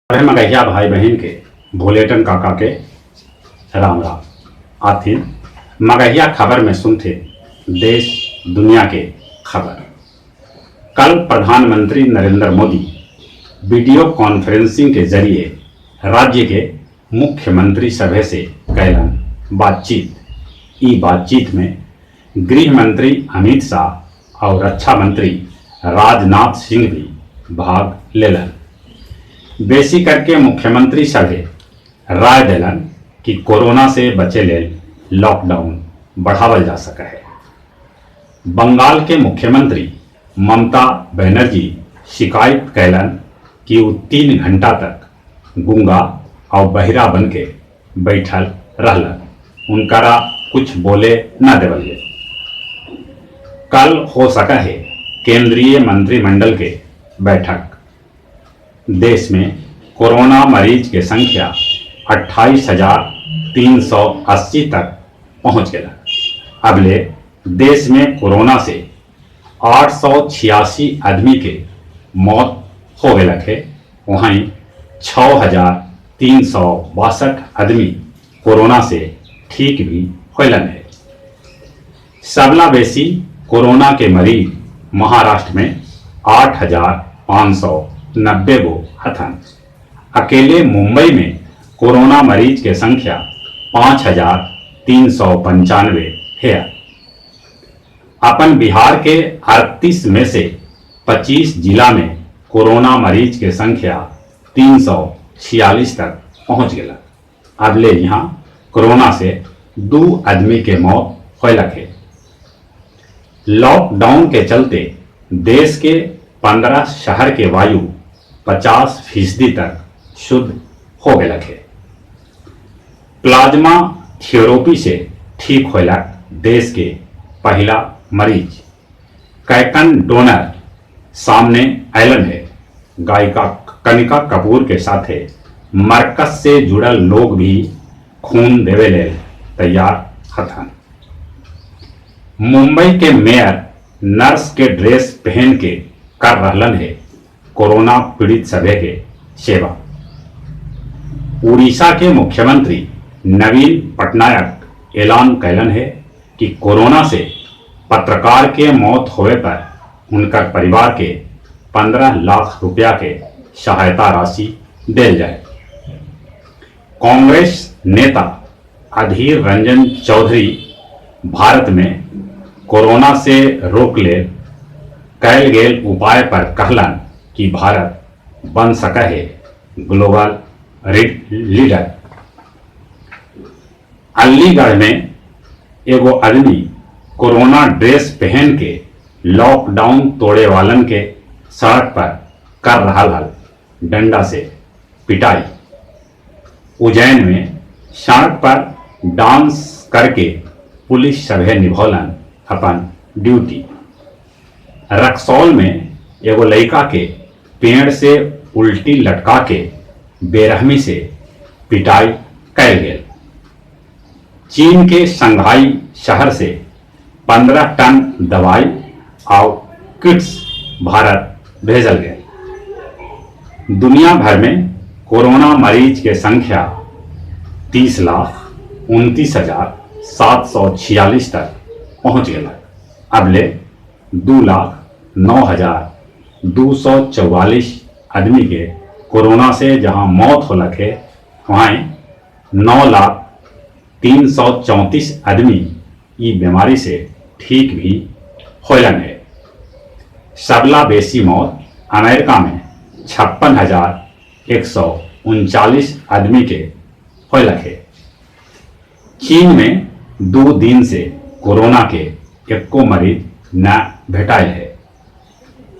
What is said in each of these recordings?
मगहिया भाई बहिन के भोलेटन काका के राम राम। आथिन मगहिया खबर में सुनथे देश दुनिया के खबर। कल प्रधानमंत्री नरेंद्र मोदी वीडियो कॉन्फ्रेंसिंग के जरिए राज्य के मुख्यमंत्री सभे से कैलन बातचीत। ई बातचीत में गृह मंत्री अमित शाह और रक्षा मंत्री राजनाथ सिंह भी भाग लेलन। बेसी करके मुख्यमंत्री सभे राय देलन कि कोरोना से बचे लेल लॉकडाउन बढ़ावल जा सके है। बंगाल के मुख्यमंत्री ममता बनर्जी शिकायत कैलन कि उ 3 घंटा तक गूंगा और बहिरा बनके बैठल रहलन, उनकरा कुछ बोले न देवल गेल। कल हो सका है केंद्रीय मंत्रिमंडल के बैठक। देश में कोरोना मरीज के संख्या 28,380 तक पहुंच गया। अबले देश में कोरोना से 886 आदमी के मौत हो गया है, वहीं 6,362 आदमी कोरोना से ठीक भी होलन है। सबला बेसी कोरोना के मरीज महाराष्ट्र में 8,590 गो हथन। अकेले मुंबई में कोरोना मरीज के संख्या 5,395 है। अपन बिहार के 38 में से 25 जिला में कोरोना मरीज के संख्या 346 तक पहुंच गया। अबले यहाँ कोरोना से 2 आदमी के मौत होलक है। लॉकडाउन के चलते देश के 15 शहर के वायु 50% तक शुद्ध हो गया है। प्लाज्मा थेरेपी से ठीक होलक देश के पहला मरीज। कैकन डोनर सामने आयलन है। गायिका कनिका कपूर के साथे मरकज से जुड़ल लोग भी खून देवे ले तैयार हथन। मुंबई के मेयर नर्स के ड्रेस पहन के कर रहलन है कोरोना पीड़ित सभे के सेवा। उड़ीसा के मुख्यमंत्री नवीन पटनायक ऐलान कैलन है कि कोरोना से पत्रकार के मौत होवे पर उनकर परिवार के 15 लाख रुपया के सहायता राशि देल जाए। कांग्रेस नेता अधीर रंजन चौधरी भारत में कोरोना से रोक ले कैल गेल उपाय पर कहलन कि भारत बन सका है ग्लोबल लीडर। अलीगढ़ में एगो आदमी कोरोना ड्रेस पहन के लॉकडाउन तोड़े वालन के सड़क पर कर रहा हल डंडा से पिटाई। उज्जैन में सड़क पर डांस करके पुलिस सभे निभौलन अपन ड्यूटी। रक्सौल में एगो लड़का के पेड़ से उल्टी लटका के बेरहमी से पिटाई कैल गेल। चीन के शंघाई शहर से 15 टन दवाई और किट्स भारत भेजल गए। दुनिया भर में कोरोना मरीज के संख्या 30,29,746 तक पहुंच गया। अबले 2,09,244 आदमी के कोरोना से जहां मौत होलक है, वहीं 9,00,334 आदमी ई बीमारी से ठीक भी होलन है। सबला बेसी मौत अमेरिका में 56,139 आदमी के होलक है। चीन में 2 दिन से कोरोना के एको मरीज न भेटाइल है।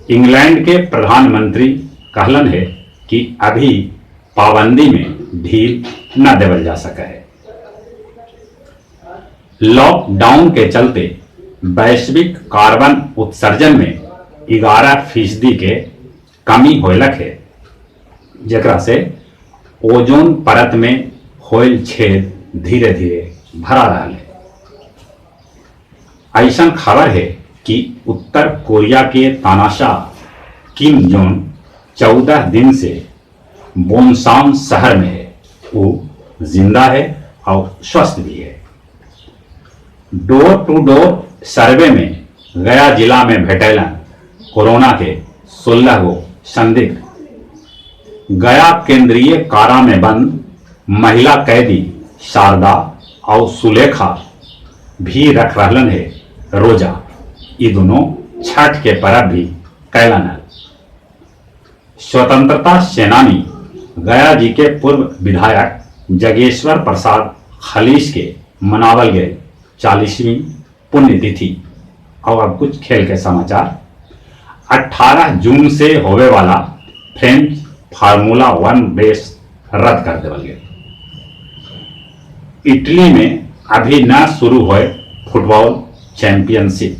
इंग्लैंड के प्रधानमंत्री कहलन है कि अभी पाबंदी में ढील न देवल जा सका है। लॉकडाउन के चलते वैश्विक कार्बन उत्सर्जन में 11% के कमी होलक है, जेकरा से ओजोन परत में होल छेद धीरे धीरे भरा रहा है। ऐसा खबर है कि उत्तर कोरिया के तानाशाह किम जोंग 14 दिन से बोनसान शहर में हे। ऊ जिंदा हे आउ स्वस्थ भी हे। डोर टू डोर सर्वे में गया जिला में भेटैलन कोरोना के 16 गो संदिग्ध। गया केंद्रीय कारा में बंद महिला कैदी शारदा आउ सुलेखा भी रख रहलन हे रोजा। ई दुनो छठ के परब भी कैलन हल। स्वतंत्रता सेनानी गया जी के पूर्व विधायक जगेश्वर प्रसाद खलीस के मनावल गेल 40वीं पुण्यतिथि। और अब कुछ खेल के समाचार। 18 जून से होवे वाला फ्रेंच फार्मूला 1 रेस रद्द कर देवल गेल। इटली में अभी न शुरू होए football championship.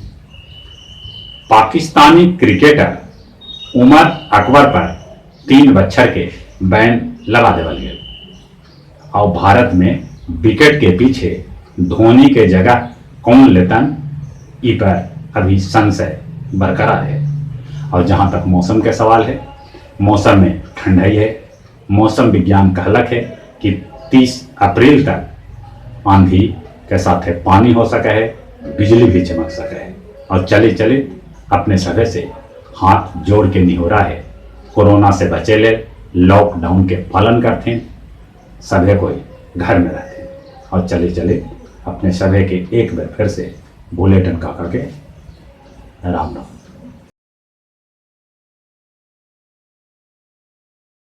Pakistani cricketer Umar Akbar पर 3 बच्छर के बैन लगा देवल गेल। और भारत में विकेट के पीछे धोनी के जगह कौन लेतन, ई पर अभी संशय बरकरार है। और जहां तक मौसम के सवाल है, मौसम में ठंडाई है। मौसम विज्ञान कहलक है कि 30 अप्रैल तक आंधी के साथ पानी हो सके है, बिजली भी चमक सके है। और चले चले अपने सभे से हाथ जोड़ के निहोरा है, कोरोना से बचे ले लॉकडाउन के पालन करते, सभे कोई घर में रहते। और चले चले अपने सभे के एक बार फिर से बुलेटिन काका के राम राम।